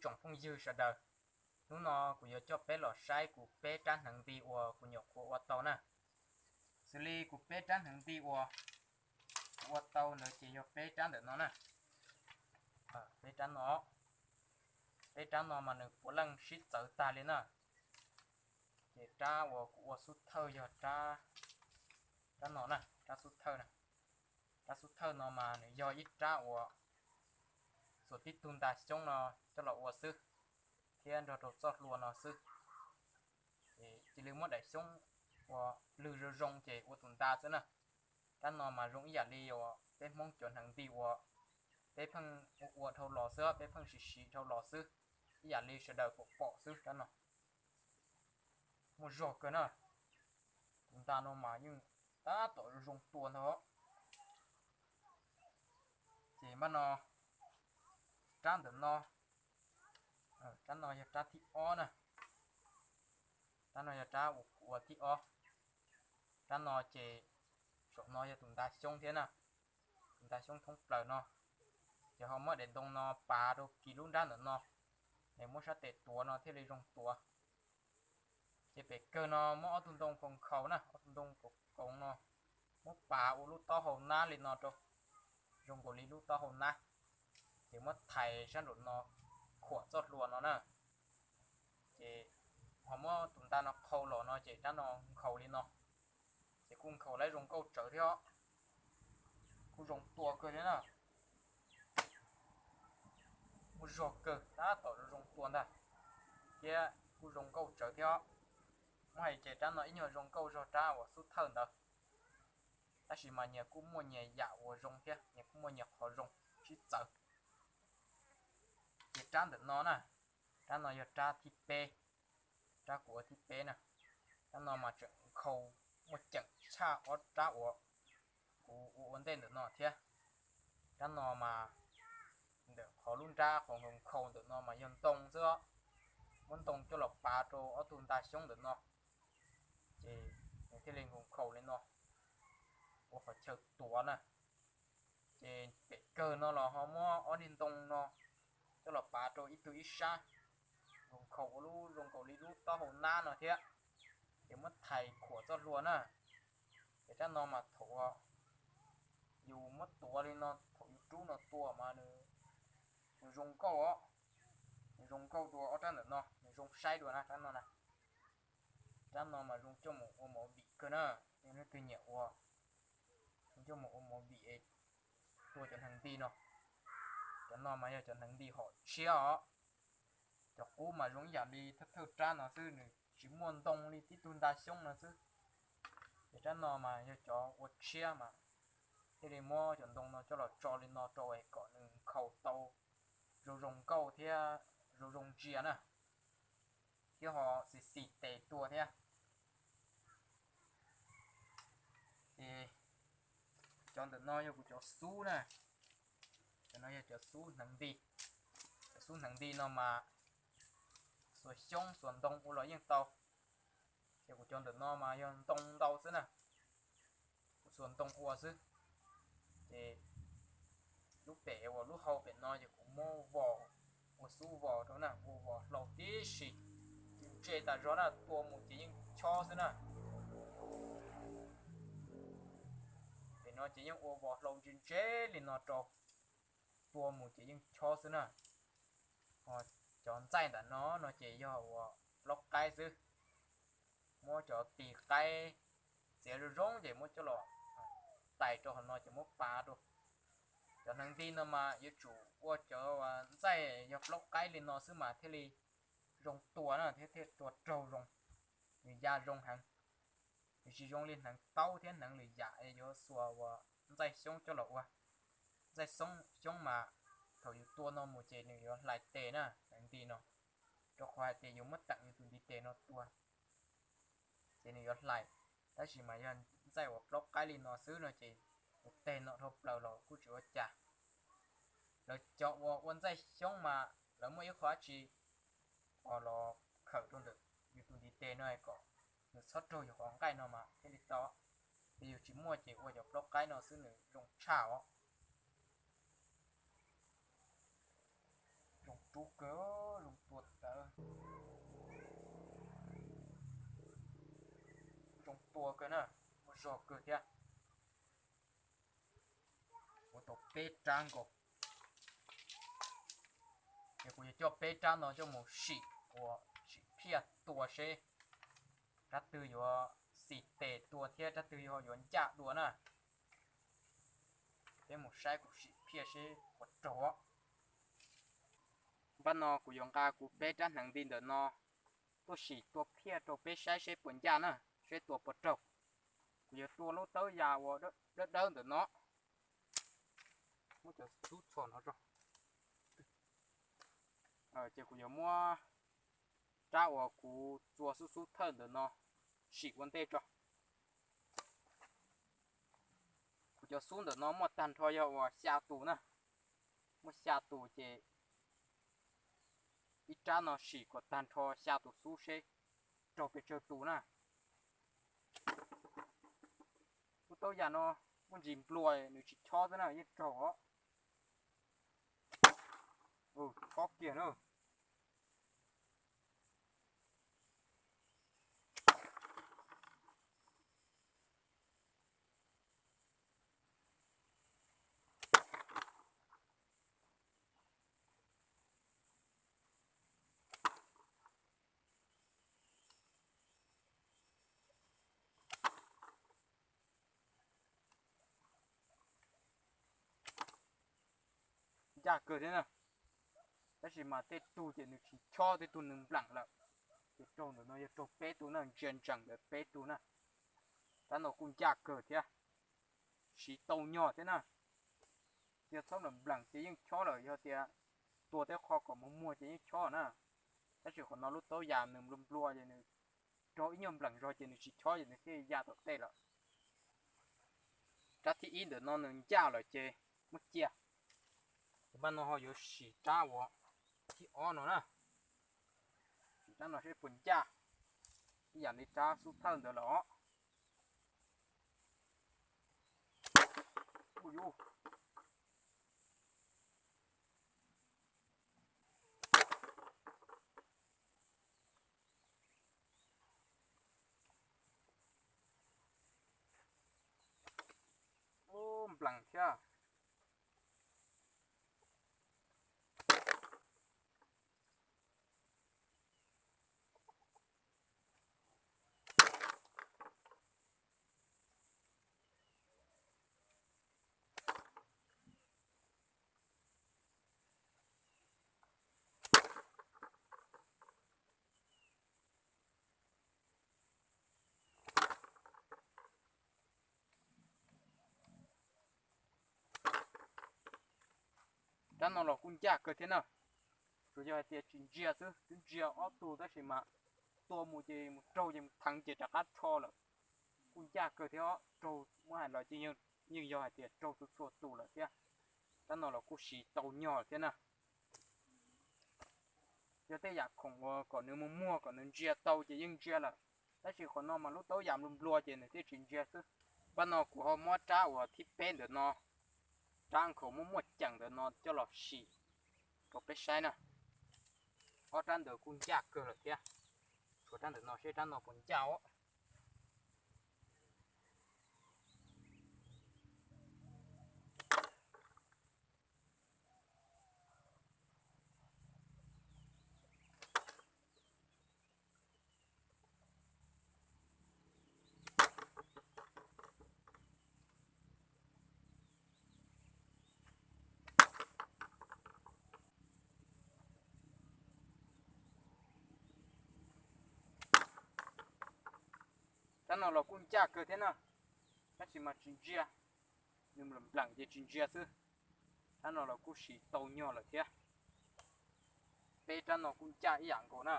tsoom phooj ywg sawv daws, hnub no kuv yuav coj peb los saib kuv peb rab hneev nti uas kuv nyuam qhuav ua tau na. Xws li kuv peb rab hneev nti uas kuv ua tau ntawd ces yog peb rab ntawm no na. Peb rab no, peb rab no mas nws puav leej sib txawv tag li na. Ces rab uas kuv ua xub thawj yog rab no na, rab xub thawj na. Rab xub thawj no mas nws yog ib rab uas xuas tib tug nta xyoob no coj los ua xwb, thiab nrog rau txoj hlua no xwb. Cia li muab daim xyoob ua lwg zoo zoo ces ua tus nta xwb na. Rab no mas zoo ib yam li uas peb Hmoob cov hneev nti uas peb pheej ua ua dhau los xwb, peb pheej siv siv dhau los xwb, ib yam li sawv daws pom pom xwb rab no. Muaj zog kawg na. Tus nta no mas yeej tab tom zoo tua ntag. Ces npaj no, rab ntawm no, rab no yog rab thib ob na. Rab no yog rab uas kuv ua thib ob. Rab no ces saum no yog tus nta xyoob thiab na, tus nta xyoob thoob plaws no. Ces ho muab daim ntoo no pav rau kis lub nrab ntawm no, es muab sab tes tuav no thiaj li zoo tuav. Ces pem kawg no muab ob tug ntoo kaus nkhaus na, ob tug ntoo kaus kaus no muab pav ua lub taub hau nab li no rau, zoo nkaus li lub taub hau nab. Ces muab thais sab nraum no khuam txoj hlua no na. Ces ho muab tus nta no qhau los no ces rab no nkhaus li no. Ces kuj nkhaus lawm zoo nkauj tsawv thiab, kuj zoo tua kawg thiab na. Muaj zog kawg, tab tom zoo tua ntag, thiab kuj zoo nkauj tsawv thiab. Muab hais ces rab no ib nyuag zoo nkauj zog rab uas xub thawj ntawd, tab sis mas nyias kuj muaj nyias yam uas zoo thiab, nyias kuj muaj nyias qhov zoo sib txawv. Ces rab ntawm no na, rab no yog rab thib peb, rab kuv ua thib peb na. Rab no mas tseem nkhaus muaj ceem tshaj ob rab uas kuv ua ua ntej ntawm no thiab. Rab no mas ntawm qhov lub nrab qhov nkhaus ntawm no mas yog ntoo xwb, muab ntoo coj los pav rau ob tug nta xyoob ntawm no, ces nws thiaj li nkhaus nkhaus li no ua qhov chaw tuav na. Ces pem kawg no los ho muab ob niag ntoo no coj los pav rau ib tug ib sab, nkhaus nkhaus ua lub zoo nkaus li lub taub hau nab no thiab. Ces muab thais khuam txoj hlua na. Ces rab no mas thaum yus muab tuav li no, thaum yus rub no tua mas nws zoo nkauj os, nws zoo nkauj dua ob rab ntawm no, nws zoo saib dua na rab no na. Rab no mas zoo coj mus ua movie kawg na, yog leej twg nyiam ua, zoo coj mus ua movie es tua cov hneev nti no. Cov no mas yog cov hneev nti hom tshiab os. Cov qub mas zoo ib yam li thawj thawj rab no xwb, nws tsis muaj ntoo li tib tug nta xyoob no xwb. Ces rab no mas yog cov ua tshiab mas thiaj li muab cov ntoo no coj los tso li no rau es kom nws nkhaus tau zoo zoo nkauj thiab zoo zoo ntsia na, thiab ho xis xis tes tua thiab. Ces cov ntawm no yog kuv cov xub na, cov no yog cov xub hneev nti. Cov xub hneev nti no mas xuas xyoob xuas ntoo ua los yeej tau. Ces kuv cov ntawm no mas yog ntoo ntau xwb na, kuv xuas ntoo ua xwb. Ces lub pem uas lub hau pem no ces kuv muab vos, ua xub vos rau na, ua vos hlau tib si, ntse tas zog na, tua mus ces yeej chob xwb na. Pem no ces yeej ua vos hlau ntse ntse li no rau, tua mus ces yeej chob xwb na. Ho cov ntxaij ntawm no no ces yog uas plaub qaib xwb. Muab cov tis qaib txiav zoo zoo ces muab coj los tais rau qhov no ces muab pav rau. Cov hneev nti no mas yuav tsum ua cov ntxaij yog plaub qaib li no xwb mas thiaj li zoo tua na, thiab thiaj tua raug zoo, nws ya zoo heev. Nws tsis zoo li hneev taub thiab hneev lwm yam es yuav xuas uas ntxaij xyoob coj los ua. Ntxaij xyoob mas thaum yus tua no mus ces nws yuav hlais tes na, hneev nti no, rau qhov hais tias yus muab teem yus tus ntiv tes no tua ces nws yuav hlais. Tab sis mas yog ntxaij uas plaub qaib li no xwb no ces tus teg no dhau plaws los kuj tsis ua cas. Lawv cov uas ua ntxaij xyoob mas lawv muaj ib qho dab tsi uas los khawm rau ntawm yus tus ntiv tes no kom nws txhob raug yus qhov nqaij no mas thiaj li tau. Ces yus tsis muaj ces ua cov plaub qaib no xwb nws zoo tshaj os. Zoo rub kawg tua kawg na, muaj zog kawg thiab. Ua tau peb rab nkaus, ces kuv yuav coj peb rab no coj mus sim, ua sim phiaj tua seb rab twg yuav xis tes dua thiab rab twg yuav ncaj dua na. Peb mus saib kuv sim phiaj seb puas raug. Npaj no kuv yuav nqa kuv peb rab hneev nti ntawm no tuaj sim tua phiaj rau peb saib seb puas ncaj na, seb tua puas raug. Kuv yuav tua lub tawb yas uas dawb dawb ntawm no. Muab cov xub txhos no tso. Ces kuv yuav muab rab uas kuv txua xub xub thawj ntawm no sim ua ntej tso. Kuv cov xub ntawm no muaj tag nrho yog uas xya tus na. Muaj xya tus ces ib rab no sim kom tag nrho xya tus xub seb raug pes tsawg tus na. Lub taub yas no muaj ntsis nplua nws tsis chob xwb na yeej raug os. Chob kiag na. Ncaj kawg thiab na. Tab sis mas tej tug ces nws tsis chob, tej tug nws npleem lawm. Ces raug ntawm no yog raug peb tug na, ntsia ntsees ntawm peb tug na. Rab no kuj ncaj kawg thiab, siv tau nyog thiab na. Yog txhob npleem ces yeej chob lawm, yog tias tua tej qho kom muag muag ces yeej chob na. Tab sis qhov no lub taub yas nws nplua nplua ces nws raug ib nyuag npleem zog ces nws tsis chob ces nws thiaj ya tom tej lawm. Rab thib ib ntawm no nws ncaj lawm ces muab cia. Ces npaj no ho yuav sim rab uas thib ob no na. Sim rab no seb puas ncaj ib yam li rab xub thawj ntawd lawm os. Nplees thiab. Rab no los kuj ncaj kawg thiab na. Tsuas yog hais tias tsis ntsia xwb, twb ntsia ob tug tab sis mas tua mus ces mus raug ces mus theev ces rov qab rho lawm. Kuj ncaj kawg thiab os, raug muab hais los ces yeej yog hais tias raug txhua txhua tus lawm thiab. Rab no los kuj siv tau nyog thiab na. Yog tej yam khoom uas kom nws muag muag kom nws ntsia tau ces yeej ntsia lawm, tab sis qhov no mas lub taub yas nplua nplua ces nws thiaj tsis ntsia xwb. Npaj no kuv ho muab rab uas thib peb ntawm no, rab nkhaus muaj muaj ceem ntawm no coj los sim rau peb saib na. Ob rab ntawd kuj ncaj kawg lawm thiab, tshuav rab ntawm no seb rab no puas ncaj os. Rab no los kuj ncaj kawg thiab na, tab sis mas tsis ntsia, nws npleem ces tsis ntsia xwb. Rab no los kuj siv tau nyog lawm thiab. Peb rab no kuj ncaj ib yam nkaus na.